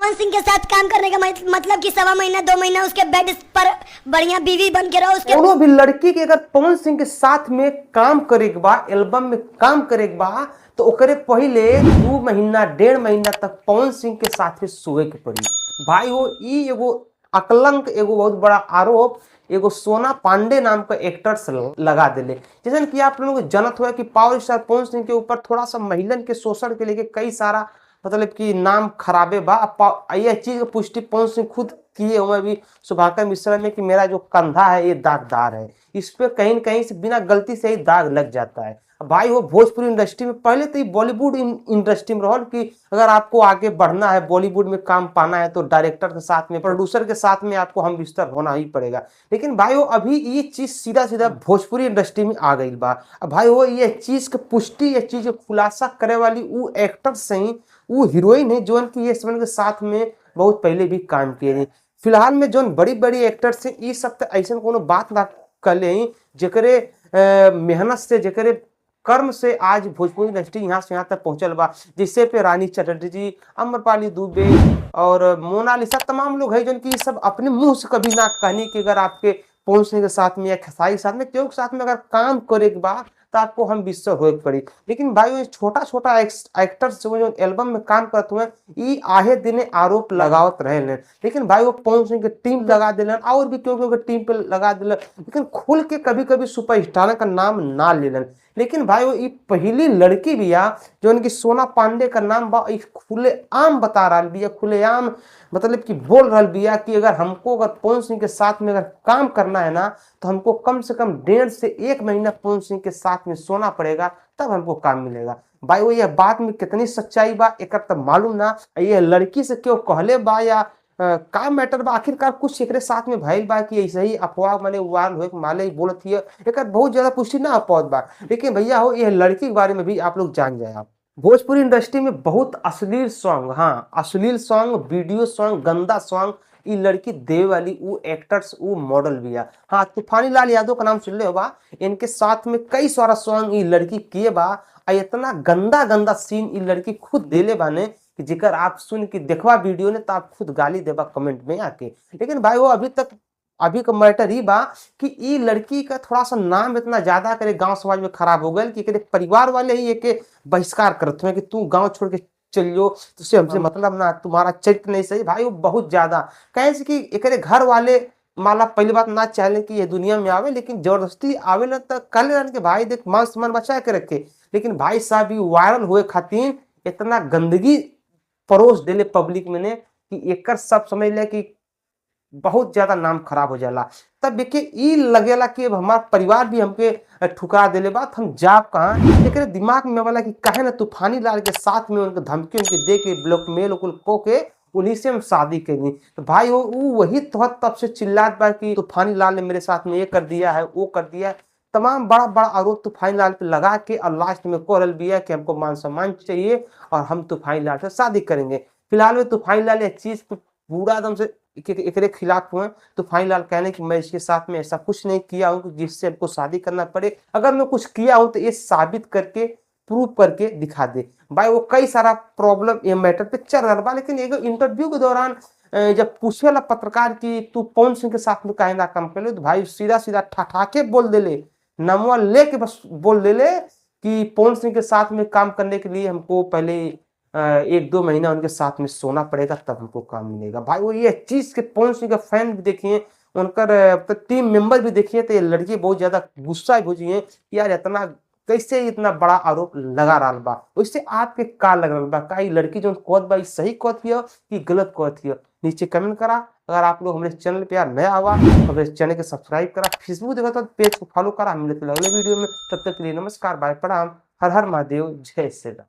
पवन सिंह के साथ काम करने का मतलब कि 1.25 महीना, 2 महीना उसके बेड पर बढ़िया बीवी बन के रहो उसके। कोनो भी लड़की के अगर पवन सिंह के साथ में काम करे के बा, एल्बम में काम करे के बा, तो ओकरे पहले 2 महीना, 1.5 महीना तक पवन सिंह के साथे सोए के पड़ी। भाई हो, ई एगो अकलंक, एगो बहुत बड़ा आरोप एगो सोना पांडे नाम का एक्टर्स लगा दिले। जैसे कि आप लोगों को जनत हुआ कि पावर स्टार पवन सिंह के ऊपर थोड़ा सा महिलन के शोषण के लेके कई सारा मतलब कि नाम खराबे बा। यह चीज की पुष्टि पवन सिंह खुद किए हुए अभी सुभाकर मिश्रा में कि मेरा जो कंधा है, ये दागदार है, इस पे कहीं न कहीं से बिना गलती से ही दाग लग जाता है। भाई वो भोजपुरी इंडस्ट्री में पहले तो बॉलीवुड इंडस्ट्री में रहल कि अगर आपको आगे बढ़ना है, बॉलीवुड में काम पाना है, तो डायरेक्टर के साथ में, प्रोड्यूसर के साथ में आपको हम बिस्तर होना ही पड़ेगा। लेकिन भाई वो अभी ये चीज सीधा सीधा भोजपुरी इंडस्ट्री में आ गई बा। अब भाई वो ये चीज के पुष्टि, ये चीज के खुलासा करे वाली वो एक्टर से ही वो हीरोइन है जो कि ये के साथ में बहुत पहले भी काम किए हैं। फिलहाल में जो बड़ी बड़ी एक्टर्स हैं, ये सब तो ऐसा कोनो बात ना कले जेकरे मेहनत से, जेकरे कर्म से आज भोजपुरी इंडस्ट्री यहाँ से यहाँ तक पहुंचल बा, जिससे पे रानी चटर्जी, अम्रपाली दुबे और मोनालिसा, तमाम लोग हैं जो कि सब अपने मुंह से कभी ना कहनी कि अगर आपके पहुंचने के साथ में या खेसारी के साथ में, केहू के साथ में अगर काम करे के बाद तो आपको हम बिस्तर होए के पड़ी। लेकिन भाई वो छोटा छोटा एक्टर्स जो एल्बम में काम करते हुए ई आहे दिने आरोप लगावत रहे। लेकिन भाई वो पवन सिंह के टीम लगा दिलन और भी क्यों क्यों के टीम पे लगा दिलन, लेकिन खुल के कभी कभी सुपरस्टार का नाम ना लेलन। लेकिन भाई वो ई पहली लड़की बिया जो उनकी सोना पांडे का नाम बा, ई खुले आम बता रहा बिया, खुले आम मतलब कि बोल रहा बिया कि अगर हमको अगर पवन सिंह के साथ में अगर काम करना है ना, तो हमको कम से कम 1.5 से 1 महीना पवन सिंह के साथ में सोना पड़ेगा, तब हमको काम मिलेगा। भाई वो यह बात में कितनी सच्चाई बा, एक तब मालूम ना। ये लड़की से क्यों कहले बा या का मैटर बा, आखिरकार कुछ एकरे साथ में भइल बा कि ऐसे ही अफवाह माने वायरल होए के माले ही बोलत हिय, एकर बहुत ज्यादा पुष्टि ना हो पावत बा। लेकिन भैया हो, यह लड़की के बारे में भी आप लोग जान जाए। आप भोजपुरी इंडस्ट्री में बहुत अश्लील सॉन्ग, हाँ, अश्लील सॉन्ग, वीडियो सॉन्ग, गंदा सॉन्ग ई लड़की देवे वाली ऊ एक्टर्स, ऊ मॉडल भी है। हाँ, तूफानी लाल यादव का नाम सुन ले बा। इनके साथ में कई सारा सॉन्ग ई लड़की किए बा आ इतना गंदा गंदा सीन ई लड़की खुद देले बाने कि जेकर आप सुन के देखवा वीडियो ने तो आप खुद गाली देबा कमेंट में आके। लेकिन भाई वो अभी तक अभी का मैटर ही बा कि ई लड़की का थोड़ा सा नाम इतना ज्यादा करे गांव समाज में खराब हो गया कि एकरे परिवार वाले ही एके बहिष्कार करते हैं कि तू गांव छोड़ के चलियो, तुझसे हमसे मतलब ना, तुम्हारा चरित्र नहीं सही। भाई वो बहुत ज्यादा कहे से कि एकरे घर वाले माला पहली बात ना चाहले कि ये दुनिया में आवे, लेकिन जबरदस्ती आवे ना तो कहले रहन कि भाई देख, मान सम्मान बचा के रखे। लेकिन भाई साहब भी वायरल हुए खातिर इतना गंदगी परोस देले पब्लिक में ने कि एकर सब समझ ले कि बहुत ज्यादा नाम खराब हो जाला। तब देखिए, ई लगेला कि अब हमार परिवार भी हमके ठुकरा देले बा, हम जाब कहाँ? एकरे दिमाग में वाला कि काहे ना तूफानी लाल के साथ में उनके धमकी उनके दे के, ब्लैकमेल उकुल को के उन्हीं से हम शादी करी। तो भाई वो वही तो तब से चिल्लात बा कि तूफानी लाल ने मेरे साथ में ये कर दिया है, वो कर दिया है। तमाम बड़ा बड़ा आरोप तूफानी लाल पे लगा के और लास्ट में कह रहल बिया कि हमको मान सम्मान चाहिए और हम तूफानी लाल से शादी करेंगे। फिलहाल में तूफानी लाल इस चीज पे पूरा एकदम से एकरे खिलाफ हुए। तूफानी लाल कहने कि मैं इसके साथ में ऐसा कुछ नहीं किया हूँ जिससे हमको शादी करना पड़े। अगर मैं कुछ किया हूँ तो ये साबित करके, प्रूव करके दिखा दे। भाई वो कई सारा प्रॉब्लम ये मैटर पे चल रहा बा। लेकिन एगो इंटरव्यू के दौरान जब पूछे ला पत्रकार कि तू पवन सिंह के साथ में काहे ना काम कर, तो भाई सीधा सीधा ठठा के बोल देले, नमवा लेके बस बोल देले कि पवन सिंह के साथ में काम करने के लिए हमको पहले 1-2 महीना उनके साथ में सोना पड़ेगा, तब हमको काम मिलेगा। भाई वो ये चीज के पवन सिंह के फैन भी देखिए, उनकर टीम मेंबर भी देखिए, तो ये लड़की बहुत ज्यादा गुस्सा हो जाइए कि यार, इतना कैसे इतना बड़ा आरोप लगा रहा बा? वैसे आपके का लग रहा बा? का ई लड़की जो कहत बा, ई सही कहत हिय कि गलत कहत हिय? नीचे कमेंट करा। अगर आप लोग हमारे चैनल पे यार नया आवा तो हमारे चैनल के सब्सक्राइब करा, फेसबुक देखा तो पेज को फॉलो करा। हम मिलते हैं अगले वीडियो में, तब तक के लिए नमस्कार, बाय, प्रणाम, हर हर महादेव, जय श्री राम।